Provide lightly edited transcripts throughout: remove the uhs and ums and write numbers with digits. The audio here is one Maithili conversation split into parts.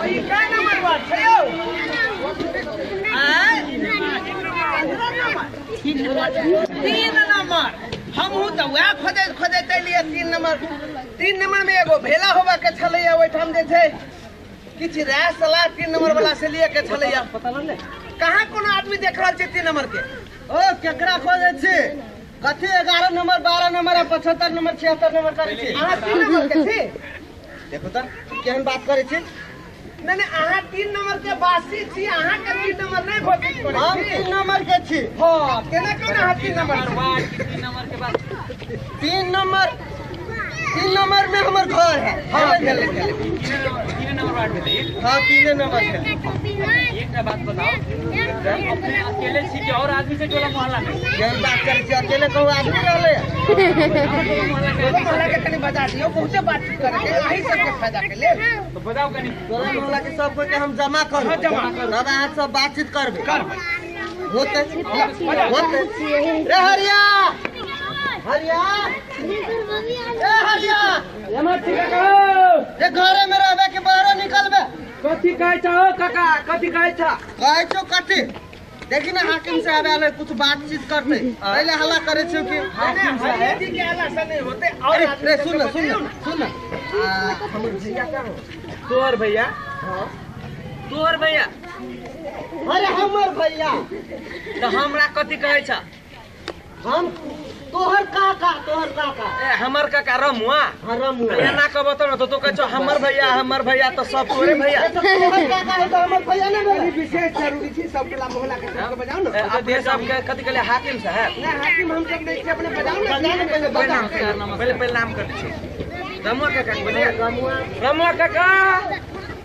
ई का नंबर वार्ड छै यौ? आय 3 नंबर। हमहूँ तऽ वएह खोजैत खोजैत एलियै 3 नंबर। 3 नंबर में एगो भेला होबा के छलैया, ओहिठाम जे छै किछु राय सलाह 3 नंबर वाला से लिए के छलैया। कहाँ कोनो आदमी देख रहल छै 3 नंबर के? ओ केकरा खोजै छी? कथी 11 नंबर 12 नंबर आ 75 नंबर 76 नंबर करै छी? अहाँ 3 नंबर के छी? देखो तऽ केहन बात करै छी। नहीं नहीं, अहाँ 3 नंबर के बासी छी, अहाँ के 3 नंबर नहीं घोषित करै हम छी। 3 नंबर के छी। हाँ, केना केना अहाँ 3 नंबर वार्ड के 3 नंबर के बाद 3 नंबर 3 नंबर में हमर घर है। हाँ, भेलै भेलै। 3 नंबर वार्ड भेलै। हाँ 3 नंबर भेलै। एकटा बात बताओ, अपने अकेले छी कि और आदमी से टोला मोहल्ला में? केहन बात करै छी? अकेले कहू आदमी रहलै। टोला मोहल्ला के कनि बजा दियौ, बहुते बातचीत करे के अही सबके फायदा के लेल। तो बताओ कनि टोला मोहल्ला के सब कोई के हम जमा करू। हाँ, जमा करू, तब अहाँ सब बातचीत करबै। करबै होतै होतै। रे हरिया, हरिया, ए हरिया, रे घरे में रहबे कि बाहरो निकलबे? कथी कहै छौ काका, कथी कहै छौ? कहै छौ कथी? देखी ना हाकिम साहब आले कुछ बातचीत करते, पहले हल्ला करे छौ कि हाकिम साहब जी के हल्ला से नहीं होते। और अरे सुन ना सुन ना सुन ना, हमर भैया कहाँ हो? तोहर भैया? हां तोहर भैया? अरे हमर भैया तो हमरा कथी कहै छ? हम तोहर काका, तोहर काका। ए हमर काका रमुआ? हां रमुआ। एना कहबो त न तो कहै छौ हमर भैया, हमर भैया तो सब तोरे भैया। तोहर काका है तो हमर भैया नै भेलै। विशेष जरूरी छै सब टोला मोहल्ला के सबके बजाओ ना। अपने सब के कथी कहले हाकिम साहब? नहीं हाकिम हम सब नहीं छै, अपने बजाओ ना। पहिले बजाओ, पहिले पहिले नाम कर दै छै। रमुआ काका के बजाओ। रमुआ, रमुआ काका,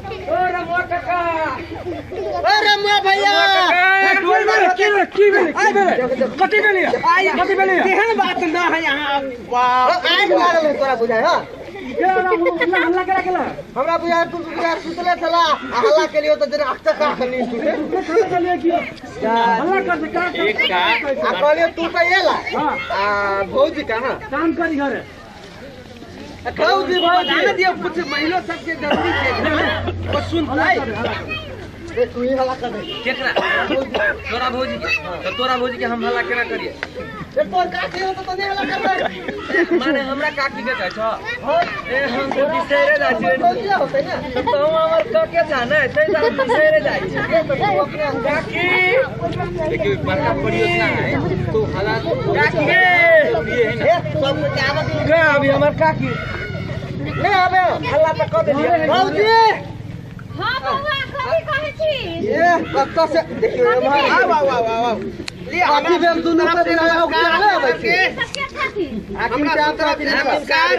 ओ रमुआ काका, ओ रमुआ भैया। की भेलै की भेलै कथी भेलै? कथी भेलै? केहन बात न है यहाँ। बाप आग लागल है तोरा बुझाय? हां हल्ला करा केला हमरा बुझाय तू बुझाय सुतले छला आ हल्ला केलियो त जेना अक्का खनी सुते हल्ला कर दे का आ कहलियो तू त एला। आ भौजी कहां काम करी घरे? भौजी भौजी दियो कुछ महिला सबके जरूरी छै वो सुनतै। ए तू ही हल्ला कर दे। केकरा? तोरा भौजी के? तो तोरा भौजी के हम हल्ला केना करिए? ए तोर काकी हो तो नहीं हल्ला करबै। माने हमरा काकी के कहै छौ? हां ए हम तो बिसरे जाइ छी। भौजी होतै ना तो हमर काके छ ने, तै दुआरे बिसरे जाइ छी। काकी देखियो बड़का परियोजना है तो हल्ला काकी ये है ना सब कुछ आवत गे। अभी हमर काकी नहीं आबे, हल्ला त क देलियै भौजी। हां बौआ कथी कहै छी? ए कत्ता से देखियो एम्हर। आउ आउ आउ आउ ले हाथी भेल दुनू के आबै आबै छै। हाकिम साहब नमस्कार।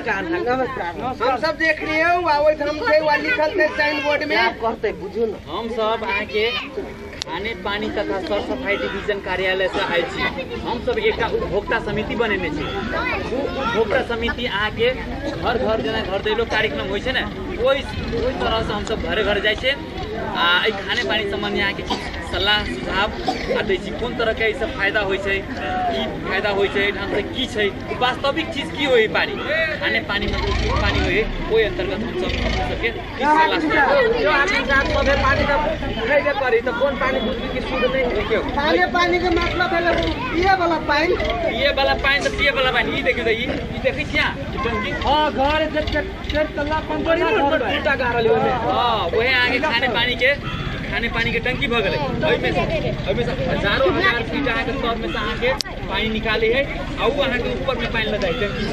हम सब देख रहे हो आ ओहिठाम छै वा लिखल छै साइन बोर्ड में। कहते बुझू ना। हम सब अहाँके खाने पानी तथा सर सफाई डिवीजन कार्यालय से आयल छी। हम सब एकटा उपभोक्ता समिति बनेने छी। उ उपभोक्ता समिति अहाँके घर घर जेना घर दैलो कार्यक्रम होइ छै ने, ओहि तरह से हम सब घरे घर जाइ छै आ एहि खाने पानी सम्बन्धी अहाँके किछु सलाह सुझाव आ दै छी। कोन तरहके एहिसँ फायदा होइ छै, की फायदा होइ छै, एहिठामसँ की छै, वास्तविक चीज की होइ पानी खाने पानी मतलब शुद्ध पानी होइ, ओहि अन्तर्गत हमसब अपने सबके किछु सलाह सुझाव। पानी तऽ खैबे करी तऽ कोन पानी बुझबी कि शुद्ध नहीं है? खाने पानी के मतलब भेलै पिए वाला पानी। पिए वाला पानी तऽ पिए वाला पानी। ई देखियौ तऽ ई देखै छियै टंकी? हां घर जे तल्ला पंपरी टूटा गारल ओहिमे। हां ओहे अहाँके खाने पानी के टंकी भऽ गेलै। ओहिमे से हजारों हजार फीट अहाँके तरमे से अहाँके पानी निकालै है आ उ अहाँके ऊपर में पानी लऽ जाइ टंकी।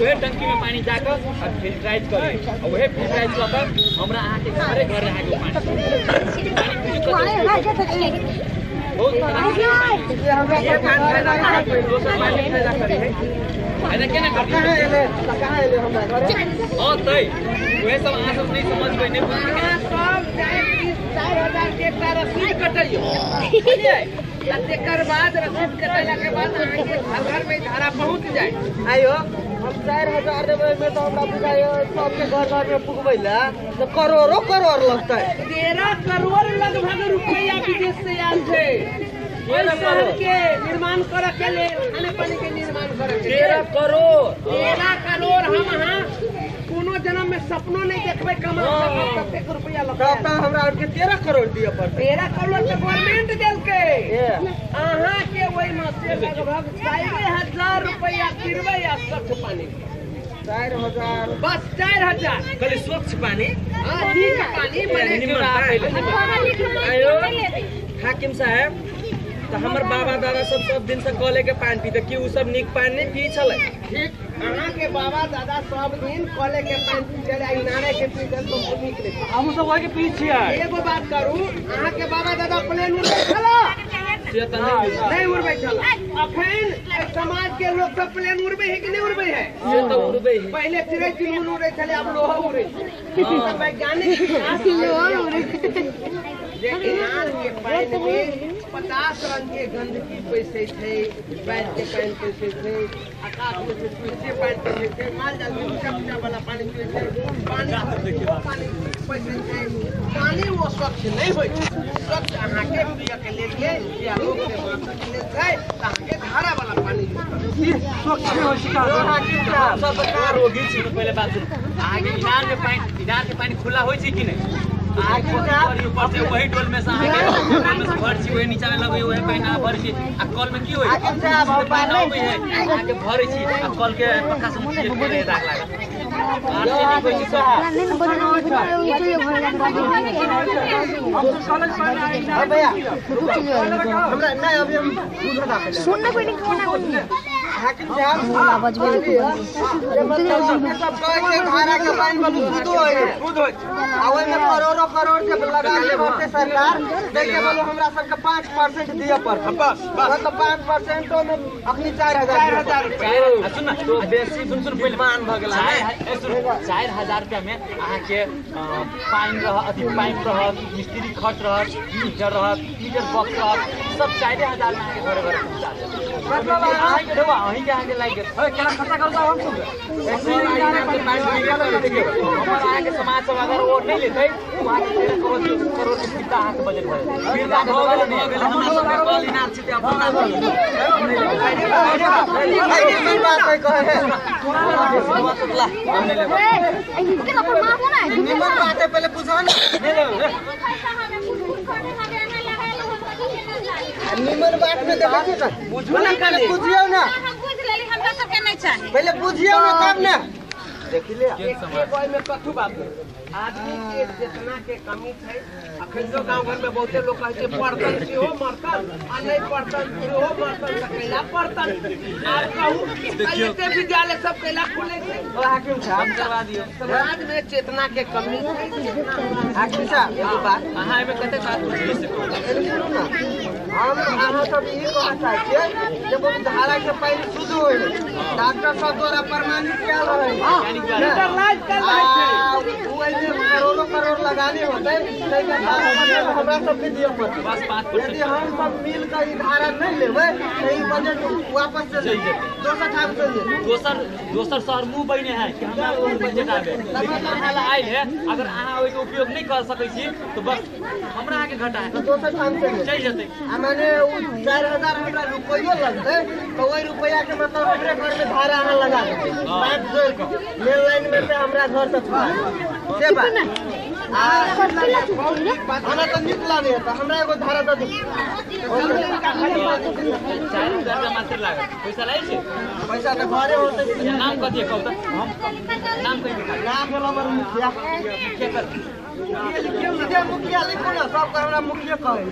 उहे टंकी में पानी जाकऽ आ फिल्टराइज करै आ उहे फिल्टराइज कऽ कऽ हमरा अहाँके घरे घरे अहाँके पानी बहुत फायदा केना करतै? कहाँ एलै हमरा घरे? हां तै उहे सब अहाँ सब नहीं समझबै, नहीं बुझबै। सब 4000 के एकटा रसीद कटैयो बुझलियै? आ तेकर बाद रसीद कटेला के बाद अहाँके घर घर में धारा पहुँच जाए। आइयो हम 4000 देबै में तो हमरा बुझाइयो सबके घर घर में पुगबै ला तो करोड़ों करोड़ लगतै। 13 करोड़ लगभग रुपया विदेश से आयल छै शहर के निर्माण करे के लेल, खाने पानी के निर्माण करे के 13 करोड़। 13 करोड़ हम अहाँ कोनो जन्म में सपनो नहीं देखबै कमा सकब ततेक रुपया लगतै। तब तऽ हमरा वार्ड के 13 करोड़ दिए पड़तै। 13 करोड़ तऽ गवर्नमेंट देलकै। अहाँ के ओहिमे से लगभग 4000 रुपया किरबै आ स्वच्छ पानी। 4000 बस 4000 कहली स्वच्छ पानी। हाँ नीक पानी मने आयो हाकिम साहब तो हमर बाबा दादा सब सब दिन से कले के पानी पीते की उ सब नीक पानी नहीं पी छलै? ठीक अहाँ के बाबा दादा सब दिन कले के पानी पी छलै, इनारे के पी छलै तो नीक नहीं। हम सब वही के पी छियै। एगो बात करू, अहाँ के बाबा दादा प्लेन उड़बै छला? से त नहीं उड़बै छला। अखन समाज के लोग सब प्लेन उड़बै है कि नहीं उड़बै है? से त उड़बै है। पहले चिड़ै चुनमुन उड़ै छलै, आब लोहा उड़ै छै। वैज्ञानिक जे इनार के पानि में 50 रंग के गंदगी पैसै छै, बैल के पानि पैसै छै, आकाश में से चुइसे पानि पैसै छै, माल जाल के ऊँचा वाला पानि चुइसे छै, पानि पानि पैसै छै। पानि वो स्वच्छ नहीं होइ छै। स्वच्छ अहाँके पियऽ के लेल या लोग के बाँचऽ के लेल छै तऽ अहाँके धारा वाला पानी स्वच्छ होइ छै। हाकिम साहब सब का रोगी छी। पहिले बात सुनू, अहाँके इनार के पानि खुला होइ छै कि नहि? ऊपर से वही डोल में से अहाँके भर छी, वही नीचा में लगै वही पानि अहाँ भरै छी। आ कल में की होइ पानि अबै है अहाँके भरै छी आ कल के पक्का से मुँह दाग लागल। हाकिम साहब धारा के पानि शुद्ध होइ आ ओहिमे करोड़ों करोड़ के लगा के भरते सरकार देखे बोलो हमरा सबके 5% दिए पड़तै। बस मतलब 5% में अखनी 4000 रुपया। सुन न तो बेसी सुन सुन पहिले मान भ गेला। 4000 रुपया में अहाँके पानि रह अथी पाइप रहत, मिस्त्री खर्च रहत, मीटर रहत, मीटर बॉक्स रहत, सब 4000 में अहाँके घरे घरे पहुँचा देत। मतलब अहाँके देखो अहींके अहाँके लागि गेल केना खर्चा करता हम सुन हमर अहाँके समाज सब अगर वो नहीं लेतै तो अहाँके 13 करोड़ के फिरता अहाँके बजट भऽ जेतै। फिरता भऽ गेल हमरा सबके कल इनार छै अपना निमन बात है पहले पूछो ना। निमन बात में देखै छी त बुझू ना, पहले बुझियौ ना। हम बुझ लेली, हमरा सबके नहीं चाही। पहले बुझियौ ना तब ना देखि ले। एक में कथू बात आदमी के चेतना के कमी छै। अखन जो गांव घर में बहुते लोग कहै छै पढ़तन सेहो मरतन आ नहीं पढ़तन सेहो मरतन त कैला पढ़तन। आब कहू एते विद्यालय सब कैला खुले छै? हाकिम साहब करवा दियौ। समाज में चेतना के कमी छै। हाकिम साहब एगो बात अहाँ एहिमे कते बात बुझियै से कहू ना। हम अहाँ सब ई कहऽ चाहै छियै जे बहुत धारा के पानि शुद्ध होइ है, डॉक्टर सब द्वारा प्रमाणित कयल रहै है। करोड़ों करोड़ लगाने होते हमरा सबके दिए पड़तै। यदि हम सब मिल के ई धारा नहीं लेबै तऽ ई बजट वापस चलि जेतै, दोसर ठाम चलि जेतै। दोसर शहर मुँह बने है कि हमरा बजट आबे, लेकिन अहाँ ला आयल है अगर अहाँ ओहिके उपयोग नहीं कर सकै छी तो बस हमरा अहाँके घाटा है, दोसर ठाम चलि जेतै। आ माने उ 4000 हमरा रुपैयो लगतै तऽ ओहि रुपैया के मतलब हमरे घर में धारा अहाँ लगा देबै, पाइप जोड़ि कऽ मेन लाइन में से हमरा घर तक से बात। हमरा तऽ नीक लागैए तऽ हमरा एगो धारा दऽ दियौ। 4000 रुपया मात्र लागत। पैसा लागै छै? पैसा तऽ घरे होतै। नाम कथी कहू तऽ हम नाम कहि दिखाउ। नाम भेल हमर मुखिया। मुखिया कर सीधे मुखिया लिखू ना, सबके हमरा मुखिया कहै।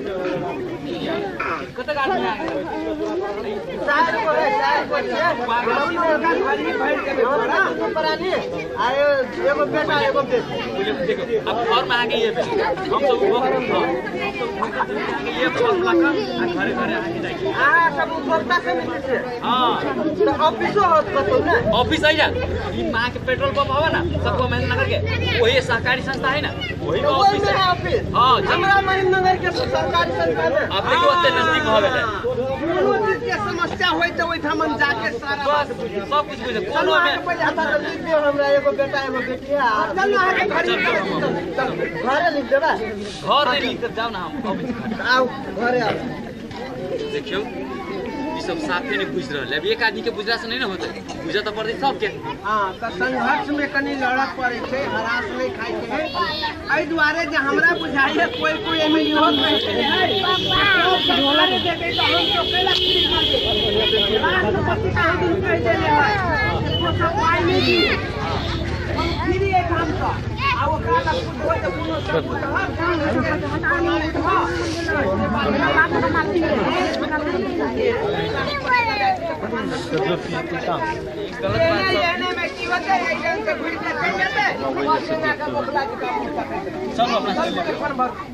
कतेक आदमी अहाँके? 4 गो है, 4 गो छियै। दुनू प्राणी आ एगो बेटा एगो बेटी। देखियौ आब फॉर्म अहाँके ये भेल, हम सब अहाँके ये फॉर्म लऽ कऽ आ घरे घरे अहाँके जाइ छी। अहाँ सब उपभोक्ता समिति से? हाँ। तऽ ऑफिसो होत कतौ ने? ऑफिस आई जा ई अहाँके पेट्रोल पंप हवा ना सबको महेंद्र नगर के वही सहकारी संस्था है ना वही ऑफिस है। हाँ हमरा महेंद्र नगर के सहकारी संस्था में आप देखियो ओते नजदीक हो गेलै। कोनो चीज के समस्या होय त ओइठाम हम जाके सारा बात बुझियो, सब कुछ बुझियो। कोनो में पहिले आता त लिख दियो हमरा एगो बेटा एगो बेटी है। चल अहाँ के घर घरे लिख देबै? घर नहीं लिख देब, जाओ ना हम ऑफिस आओ घरे आओ। देखियो ई सब साफे नहीं बुझ रहल। अब एक आदमी के बुझला से नहीं ना होते, बुझे तो पड़तै सबके। हाँ तऽ संघर्ष में कनि लड़ऽ पड़ै छै, हरास नहीं खाइ के है। एहि दुआरे जे हमरा बुझाइए कोई कोई एहिमे इहो कहै छै सब सरकारे देतै तऽ हम सब कैला फ्री करबै। राष्ट्रपति कहि दिन कहि देने है ओ सब पाइ नहि दिए, हम फ्री एहिठामसँ। आ ओकरा लग बुझबै तऽ कोनो सबूत हँ, चलू अपना।